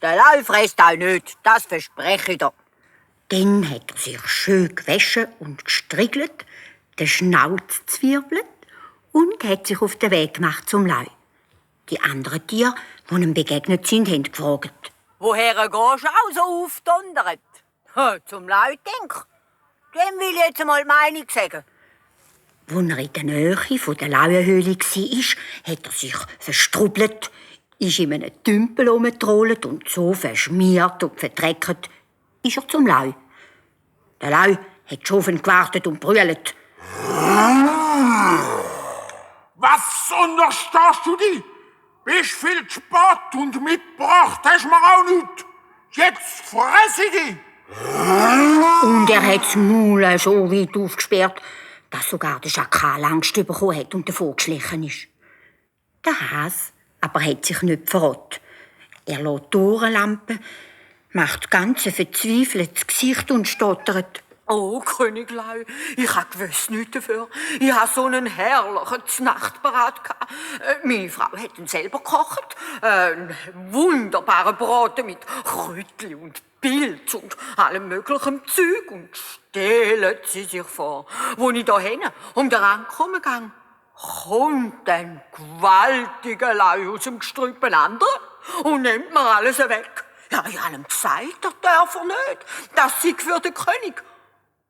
Der Leu frisst auch nicht, das verspreche ich dir. Dann hat er sich schön gewaschen und gestriegelt, den Schnauz zwirbelt und hat sich auf den Weg gemacht zum Leu. Die anderen Tiere, die ihm begegnet sind, haben gefragt: Woher gehst du auch so aufdonnert? Zum Leu denk. Dem will ich jetzt mal die Meinung sagen. Als er in der Nähe der Lauenhöhle war, hat er sich verstrubbelt, ist in einem Tümpel rumgetrollt und so verschmiert und verdreckt ist er zum Leu. Der Leu hat schon auf ihn gewartet und brüllt: Was unterstehst du dich? Bist viel zu spät und mitgebracht hast mir auch nichts. Jetzt fress ich dich. Und er hat das Maul so weit aufgesperrt, dass sogar der Schakal Angst bekommen hat und davongeschlichen ist. Der Hase aber hat sich nicht verrottet. Er lässt die Ohrenlampe, macht ganz ein verzweifeltes Gesicht und stottert: Oh, Königlein, ich hab gewiss nichts dafür. Ich hab so einen herrlichen Nachtparat gehabt. Meine Frau hat ihn selber gekocht. Einen wunderbaren Braten mit Kräutli und Pilz und allem möglichen Zeug. Und stellen Sie sich vor, wo ich da hin um den Rang gekommen bin, kommt ein gewaltiger Leu aus dem Gestrüpp anderen und nimmt mir alles weg. Ja, ich habe ihm gesagt, das darf er nicht. Das sei für den König.